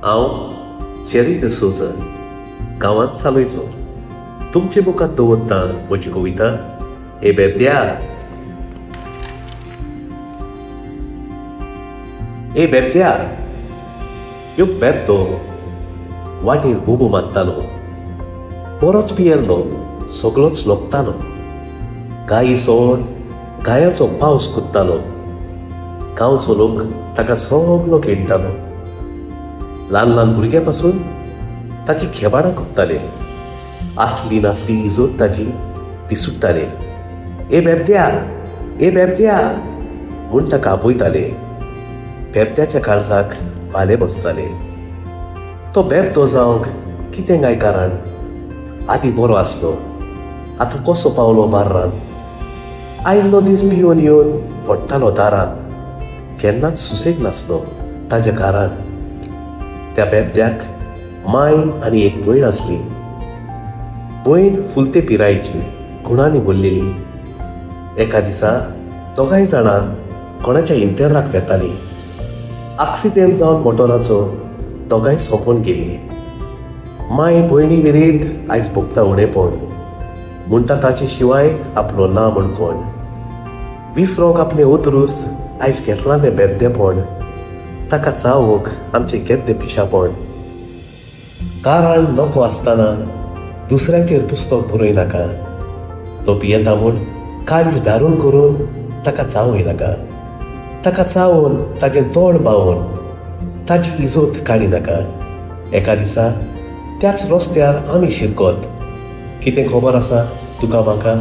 हांव जेरी डिसोजा, गांवांत सालयचो. तुमचे मुखार दवरता म्हजी कविता ए बेबद्या. ए बेबद्या. यो बेबदो वाटेर बोबो मारतालो, बरोच पियेल्लो, सगळोच लोकतालो. गायी सोड गायाचो पावस कुत्तालो. गांवचो लोक ताका सगलो खेळटालो. ल्हान ल्हान भुरग्यां पासून ताची खेबाडां कोत्ताले. आसली नासली इजोत ताजी पिसुट्टाले. ए बेबद्या, ए बेबद्या म्हूण ताका आपयताले. बेबद्याच्या काळजाक भाले बसताले. तो बेबदो जावंक कितें काय कारण? आदीं बरो आसलो, आतां कसो पावलो बार्रान? आयिल्लो दीस पिवन येवन पडटालो दारान. केन्नाच सुसेग नासलो ताज्या घरान. त्या बेबद्याक माय आनी एक भयण आसली. भयण फुलते पिरायेची, गुणांनी भरलेली. एका दिसा दोगांय जाणां कोणाच्या इंतेराक वेतालीं. आक्सिडेंट जावन मोटराचो दोगांय सोंपून गेलीं. माय भयणी विरीत आयज भोगता उणेपण, म्हणटा ताचे शिवाय आपलो ना म्हण कोण. विसरोंक आपलें उतरूस आयज घेतलां तें बेबदेपण, ताका चावोक आमचें गेद्दे पिशापण. कारण नको आसतना दुसऱ्याचेर पुस्तक बरय नाका. तो पियेता म्हूण काळीज दारून करून ताका चावय नाका. ताका चावून ताजें तोंड बावून ताजी इजोत काडी नाका. एका दिसा त्याच रस्त्यार आमी शिरकोत. कितें खबर आसा तुका म्हाका?